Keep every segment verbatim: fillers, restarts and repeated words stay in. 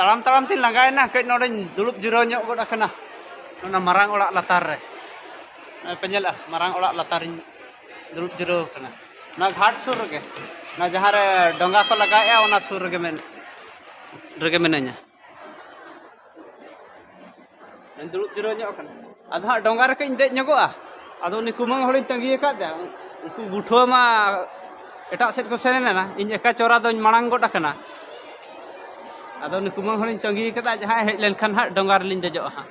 ᱛᱟᱲᱟᱢ ᱛᱟᱲᱟᱢ ᱛᱤᱧ ᱞᱟᱸᱜᱟᱭᱮᱱᱟ, ᱠᱟᱹᱡ ᱱᱚᱰᱮᱧ ᱫᱩᱲᱩᱵ ᱡᱤᱨᱟᱹᱣ ᱧᱚᱜ ᱜᱚᱫ ᱟᱠᱟᱱᱟ᱾ ᱚᱱᱟ ᱢᱟᱨᱟᱝ ᱚᱲᱟᱜ ᱞᱟᱛᱟᱨ ᱨᱮ, ᱱᱚᱜᱼᱚᱭ ᱯᱮ ᱧᱮᱞᱟ, ᱢᱟᱨᱟᱝ ᱚᱲᱟᱜ ᱞᱟᱛᱟᱨ ᱨᱤᱧ ᱫᱩᱲᱩᱵ ᱡᱤᱨᱟᱹᱣ ᱟᱠᱟᱱᱟ᱾ ᱚᱱᱟ ᱜᱷᱟᱴ ᱥᱩᱨ ᱨᱮᱜᱮ, ᱚᱱᱟ ᱡᱟᱦᱟᱸ ᱨᱮ ᱰᱚᱸᱜᱟ ᱠᱚ ᱞᱟᱜᱟᱣᱮᱫᱼᱟ, ᱚᱱᱟ ᱥᱩᱨ ᱨᱮᱜᱮ ᱢᱮᱱ-, ᱨᱮᱜᱮ ᱢᱤᱱᱟᱹᱧᱟ᱾ ᱫᱩᱲᱩᱵ ᱡᱤᱨᱟᱹᱣ ᱧᱚᱜ ᱟᱠᱟᱱᱟ᱾ ᱟᱫᱚ ᱦᱟᱸᱜ ᱰᱚᱸᱜᱟ ᱨᱮ ᱠᱟᱹᱡ ᱤᱧ ᱫᱮᱡ ᱧᱚᱜᱚᱜᱼᱟ᱾ ᱟᱫᱚ ᱩᱱᱤ ᱠᱩᱢᱟᱹᱝ ᱦᱚᱲᱤᱧ ᱛᱟᱺᱜᱤ ᱟᱠᱟᱫᱮᱭᱟ᱾ ᱩᱱᱠᱩ ᱵᱩᱴᱷᱩᱣᱟᱹ ᱢᱟ ᱮᱴᱟᱜ ᱥᱮᱫ ᱠᱚ ᱥᱮᱱ ᱮᱱᱟ, ᱤᱧ ᱮᱠᱟ ᱪᱚᱨᱟ ᱫᱚᱧ ᱢᱟᱲᱟᱝ ᱜᱚᱫ ᱟᱠᱟᱱᱟ᱾ ᱟᱫᱚ ᱩᱱᱤ ᱠᱩᱢᱟᱹᱝ ᱦᱚᱲᱤᱧ ᱛᱟᱺᱜᱤ ᱟᱠᱟᱫᱟ, ᱡᱟᱦᱟᱸᱭ ᱦᱮᱡ ᱞᱮᱱᱠᱷᱟᱱ ᱦᱟᱸᱜ ᱰᱚᱸᱜᱟ ᱨᱮᱞᱤᱧ ᱫᱮᱡᱚᱜᱼᱟ ᱦᱟᱸᱜ᱾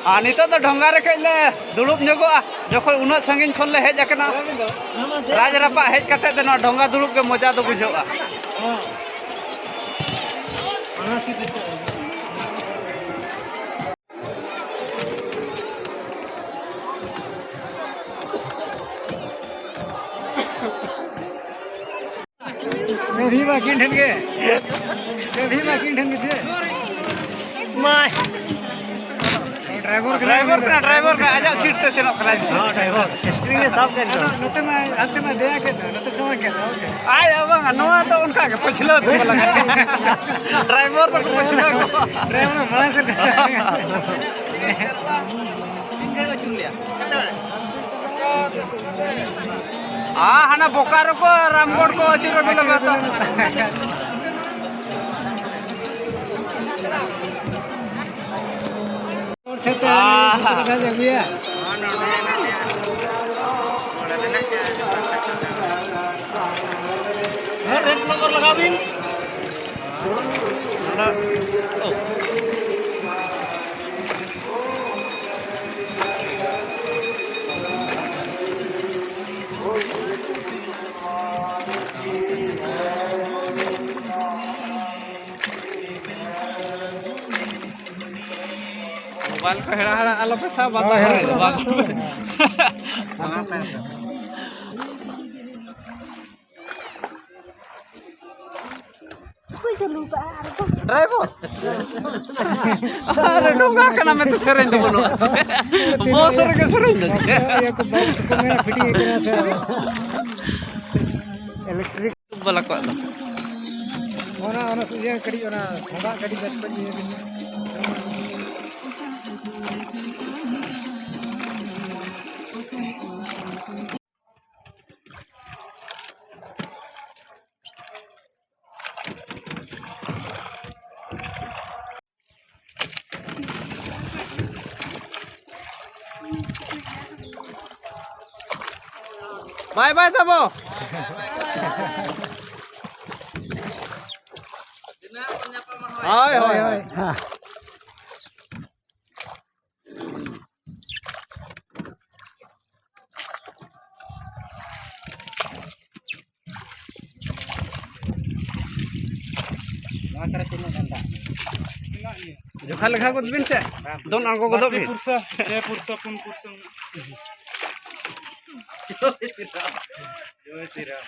ᱟᱨ ᱱᱤᱛᱚᱜ ᱫᱚ ᱰᱷᱚᱸᱜᱟ ᱨᱮ ᱠᱟᱹᱡ ᱞᱮ ᱫᱩᱲᱩᱵ ᱧᱚᱜᱚᱜᱼᱟ, ᱡᱚᱠᱷᱚᱱ ᱩᱱᱟᱹᱜ ᱥᱟᱺᱜᱤᱧ ᱠᱷᱚᱱ ᱞᱮ ᱦᱮᱡ ᱟᱠᱟᱱᱟ᱾ ᱨᱟᱡᱽ ᱨᱟᱯᱟᱜ ᱦᱮᱡ ᱠᱟᱛᱮ ᱫᱚ ᱱᱚᱣᱟ ᱰᱷᱚᱸᱜᱟ ᱫᱩᱲᱩᱵ ᱜᱮ ᱢᱚᱡᱟ ᱫᱚ ᱵᱩᱡᱷᱟᱹᱜᱼᱟ᱾ ᱪᱟᱹᱵᱷᱤ ᱢᱟ ᱟᱹᱠᱤᱱ ᱴᱷᱮᱱ ᱜᱮ᱾ ᱪᱟᱹᱵᱷᱤ ᱢᱟ ᱟᱹᱠᱤᱱ ᱴᱷᱮᱱ ᱜᱮ ᱪᱮ? ᱢᱟᱭ᱾ ᱰᱨᱟᱭᱵᱷᱟᱨ ᱠᱟᱱᱟᱭ᱾ ᱰᱨᱟᱭᱵᱷᱟᱨ ᱠᱟᱱᱟ, ᱰᱨᱟᱭᱵᱷᱟᱨ ᱠᱟᱱᱟ, ᱟᱡᱟᱜ ᱥᱤᱴ ᱛᱮ ᱥᱮᱱᱚᱜ ᱠᱟᱱᱟᱭ᱾ ᱦᱚᱸ, ᱰᱨᱟᱭᱵᱷᱟᱨ᱾ ᱥᱴᱤᱭᱟᱨᱤᱝ ᱮ ᱥᱟᱵ ᱠᱮᱫ ᱫᱚ᱾ ᱟᱫᱚ ᱱᱚᱛᱮ ᱢᱟ ᱦᱟᱱᱛᱮ ᱢᱟ ᱫᱮᱭᱟ ᱠᱮᱫ ᱫᱚ, ᱱᱚᱛᱮ ᱥᱚᱢᱚᱭ ᱠᱮᱫ ᱫᱚ, ᱥᱮ? ᱟᱡ ᱦᱚᱸ ᱵᱟᱝᱟ, ᱱᱚᱣᱟ ᱫᱚ ᱚᱱᱠᱟ ᱜᱮ ᱯᱟᱹᱪᱷᱞᱟᱹᱣ ᱛᱮ ᱞᱟᱜᱟ᱾ ᱰᱨᱟᱭᱵᱷᱟᱨ ᱫᱚᱠᱚ ᱯᱟᱹᱪᱷᱞᱟᱹᱣ ᱠᱚᱣᱟ᱾ ᱰᱨᱟᱭᱵᱷᱟᱨ ᱢᱟᱲᱟᱝ ᱥᱮᱫ ᱠᱚ ᱪᱟᱞᱟᱜ ᱠᱟᱱᱟ᱾ ᱟᱨ ᱦᱟᱱᱟ ᱵᱳᱠᱟᱨᱳ ᱠᱚ ᱨᱟᱢᱜᱚᱲ ᱠᱚ ᱟᱹᱪᱩᱨ ᱟᱹᱜᱩ ᱞᱟᱜᱟ ᱛᱚ᱾ ᱥᱮᱛᱟ ᱟᱦᱟ᱾ ᱥᱮᱛᱟ ᱟᱹᱜᱩᱭᱟ᱾ ᱦᱮᱸ, ᱨᱮᱰ ᱱᱚᱢᱵᱚᱨ ᱞᱟᱜᱟᱣ ᱵᱤᱱ᱾ ᱢᱳᱵᱟᱭᱤᱞ ᱠᱚ ᱦᱮᱲᱟ ᱦᱮᱲᱟ ᱟᱞᱚ ᱯᱮ ᱥᱟᱵᱟ, ᱦᱳᱭ, ᱦᱳᱭ᱾ ᱛᱟᱦᱚᱞᱮ ᱵᱟᱝ᱾ ᱚᱠᱚᱭ ᱪᱟᱹᱞᱩ ᱠᱟᱜᱼᱟ ᱟᱨ ᱠᱚ? ᱰᱨᱟᱭᱵᱷᱟᱨ? ᱟᱨ ᱰᱚᱸᱜᱟ ᱠᱟᱱᱟ ᱢᱮᱱᱛᱮ ᱥᱮᱨᱮᱧ ᱫᱚ ᱵᱟᱹᱱᱩᱜᱼᱟ᱾ ᱵᱚᱥ ᱨᱮᱜᱮ ᱥᱮᱨᱮᱧ ᱫᱚ᱾ ᱤᱭᱟᱹ ᱠᱚ ᱵᱚᱠᱥ ᱠᱚ ᱢᱮᱱᱟ, ᱯᱷᱤᱴᱤᱝ ᱟᱠᱟᱱᱟ ᱥᱮ? ᱤᱞᱮᱠᱴᱨᱤᱠ ᱵᱟᱞᱟ ᱠᱚᱣᱟᱜ ᱫᱚ᱾ ᱚᱱᱟ, ᱚᱱᱟ ᱤᱭᱟᱹ ᱠᱟᱹᱴᱤᱡ, ᱚᱱᱟ ᱵᱚᱸᱜᱟ ᱠᱟᱹᱴᱤᱡ ᱵᱮᱥ ᱠᱚ ᱤᱭᱟᱹ ᱠᱟᱱᱟ᱾ ᱵᱟᱭ ᱵᱟᱭ ᱛᱟᱵᱚ᱾ ᱦᱳᱭ, ᱦᱳᱭ, ᱦᱳᱭ᱾ ᱱᱚᱣᱟ ᱠᱚᱨᱮ ᱛᱤᱱᱟᱹᱜ ᱜᱟᱱ ᱫᱟᱜ ᱢᱮᱱᱟᱜᱼᱟ? ᱡᱚᱠᱷᱟ ᱞᱮᱠᱷᱟ ᱜᱚᱫ ᱵᱤᱱ ᱥᱮ, ᱫᱚᱱ ᱟᱬᱜᱚ ᱜᱚᱫᱚᱜ ᱵᱤᱱ᱾ ᱯᱩᱨᱥᱟ, ᱯᱮ ᱯᱩᱨᱥᱟ, ᱯᱩᱱ ᱯᱩᱨᱥᱟ ᱢᱮᱱᱟᱜᱼᱟ᱾ ᱡᱚᱭ ᱥᱤᱨᱟᱢ, ᱡᱚᱭ ᱥᱤᱨᱟᱢ᱾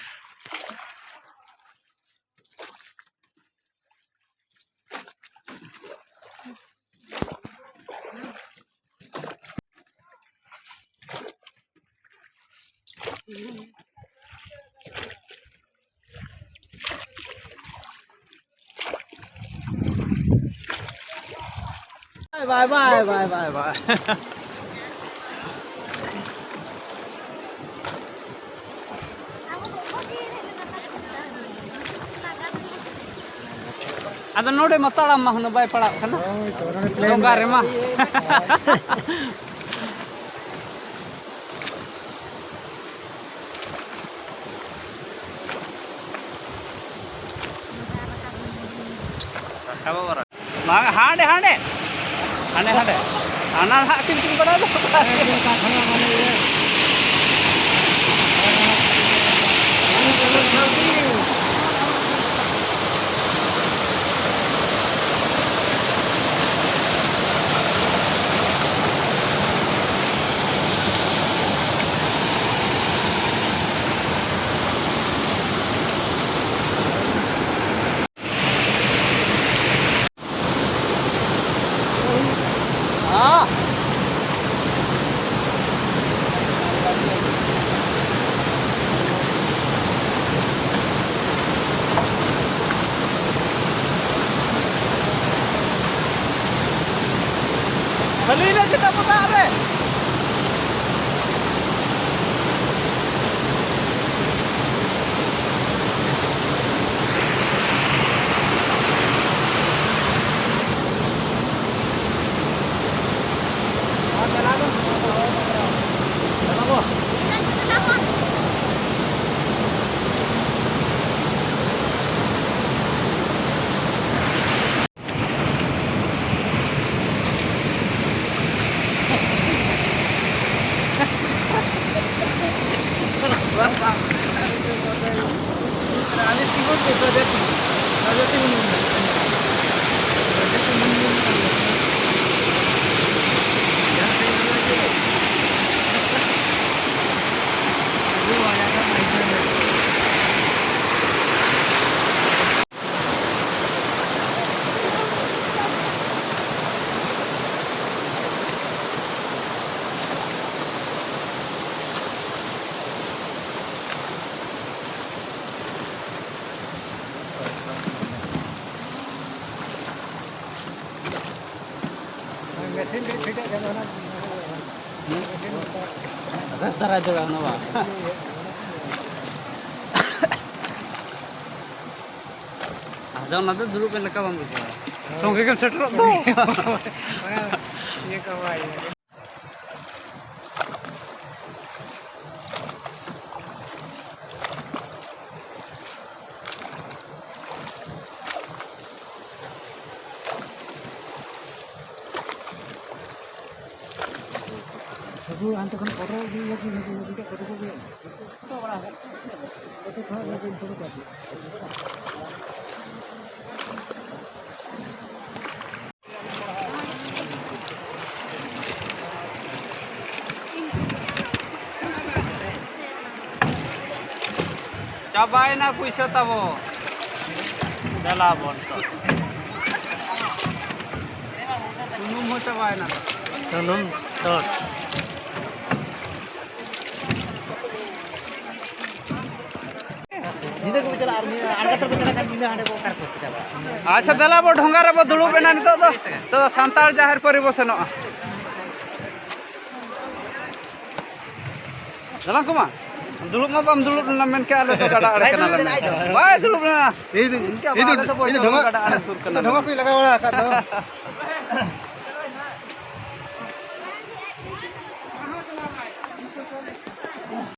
ᱵᱟᱭ, ᱵᱟᱭ, ᱵᱟᱭ, ᱵᱟᱭ, ᱵᱟᱭ᱾ ᱟᱫᱚ ᱱᱚᱰᱮ ᱢᱟ ᱛᱟᱲᱟᱢ ᱢᱟ ᱦᱩᱱᱟᱹᱝ ᱵᱟᱭ ᱯᱟᱲᱟᱜ ᱠᱟᱱᱟ᱾ ᱦᱳᱭ ᱛᱚ, ᱚᱱᱟ ᱫᱚ ᱯᱞᱮᱱ ᱰᱚᱸᱜᱟ ᱨᱮ᱾ ᱨᱮᱢᱟ᱾ ᱵᱟᱝ, ᱦᱟᱸᱰᱮ, ᱦᱟᱸᱰᱮ᱾ ᱦᱟᱸᱰᱮ, ᱦᱟᱸᱰᱮ᱾ ᱦᱟᱱᱟ ᱱᱟᱦᱟᱜ ᱠᱤᱱ ᱠᱤᱱ ᱵᱟᱲᱟᱭ ᱫᱚ᱾ हाँ। ᱠᱷᱟᱹᱞᱤ ᱨᱮ ᱪᱮᱫᱟᱜ ᱯᱚᱛᱟᱜ ᱨᱮ? ᱢᱮᱥᱤᱱ ᱨᱮ ᱯᱷᱤᱴ ᱠᱟᱱᱟ ᱚᱱᱟ᱾ ᱨᱟᱥ ᱫᱷᱟᱨᱟ ᱡᱟᱭᱜᱟ ᱠᱟᱱᱟ ᱵᱟᱝ? ᱟᱫᱚ ᱚᱱᱟ ᱫᱚ ᱫᱩᱲᱩᱵ ᱞᱮᱠᱟ ᱵᱟᱢ ᱵᱩᱡᱷᱟᱹᱣᱟ᱾ ᱦᱳᱭ᱾ ᱥᱚᱸᱜᱮ ᱜᱮᱢ ᱥᱮᱴᱮᱨᱚᱜ ᱫᱚ᱾ ᱚᱱᱟ ᱤᱭᱟᱹ ᱠᱚ ᱵᱟᱭ ᱤᱭᱟᱹ᱾ ᱥᱩᱫᱷᱩ ᱦᱟᱱᱛᱮ ᱠᱷᱚᱱ ᱯᱷᱳᱴᱳ ᱤᱫᱤ ᱠᱟᱛᱮ ᱥᱩᱫᱷᱩ ᱱᱚᱰᱮ ᱯᱷᱳᱴᱳ ᱠᱚᱜᱮ᱾ ᱯᱷᱳᱴᱳ ᱠᱷᱚᱱ ᱚᱱᱟ ᱠᱚ ᱯᱷᱳᱴᱳ ᱠᱟᱜ ᱜᱮ᱾ ᱪᱟᱵᱟᱭᱮᱱᱟ ᱯᱩᱭᱥᱟᱹ ᱛᱟᱵᱚ᱾ ᱫᱮᱞᱟ ᱵᱚᱱ ᱛᱚ᱾ ᱥᱩᱱᱩᱢ ᱦᱚᱸ ᱪᱟᱵᱟᱭᱮᱱᱟ᱾ ᱥᱩᱱᱩᱢ ᱥᱚᱴ᱾ ᱧᱤᱫᱟᱹ ᱠᱚ ᱪᱟᱞᱟᱜᱼᱟ ᱟᱨ ᱢᱤᱫ ᱟᱬᱜᱟᱛ ᱨᱮᱠᱚ ᱪᱟᱞᱟᱜ ᱠᱷᱟᱱ ᱧᱤᱫᱟᱹ ᱦᱟᱸᱰᱮ ᱠᱚ ᱚᱠᱟ ᱨᱮᱠᱚ ᱪᱟᱞᱟᱜᱼᱟ? ᱟᱪᱪᱷᱟ, ᱫᱮᱞᱟ ᱵᱚ, ᱰᱷᱚᱸᱜᱟ ᱨᱮᱵᱚ ᱫᱩᱲᱩᱵ ᱮᱱᱟ ᱱᱤᱛᱚᱜ ᱫᱚ᱾ ᱱᱤᱛᱚᱜ ᱫᱚ ᱥᱟᱱᱛᱟᱲ ᱡᱟᱦᱮᱨ ᱯᱟᱹᱨᱤ ᱵᱚ ᱥᱮᱱᱚᱜᱼᱟ᱾ ᱫᱮᱞᱟ ᱠᱚᱢᱟ, ᱫᱩᱲᱩᱵ ᱢᱟ ᱵᱟᱢ ᱫᱩᱲᱩᱵ ᱞᱮᱱᱟ, ᱢᱮᱱᱠᱮᱫ ᱟᱞᱮ ᱫᱚ ᱜᱟᱰᱟ ᱟᱲᱮ ᱠᱟᱱᱟᱞᱮ᱾ ᱵᱟᱭ ᱫᱩᱲᱩᱵ ᱞᱮᱱᱟ᱾ ᱤᱧ ᱫᱚ, ᱤᱧ ᱫᱚ ᱟᱞᱮ ᱫᱚ ᱵᱚᱭᱦᱟ ᱰᱷᱚᱸᱜᱟ, ᱜᱟᱰᱟ ᱟᱲᱮ ᱥᱩᱨ ᱠᱟᱱᱟᱞᱮ᱾ ᱰᱷᱚᱸᱜᱟ ᱠᱚᱧ ᱞᱟᱜᱟᱣ ᱵᱟᱲᱟ ᱟᱠᱟᱫ ᱫᱚ᱾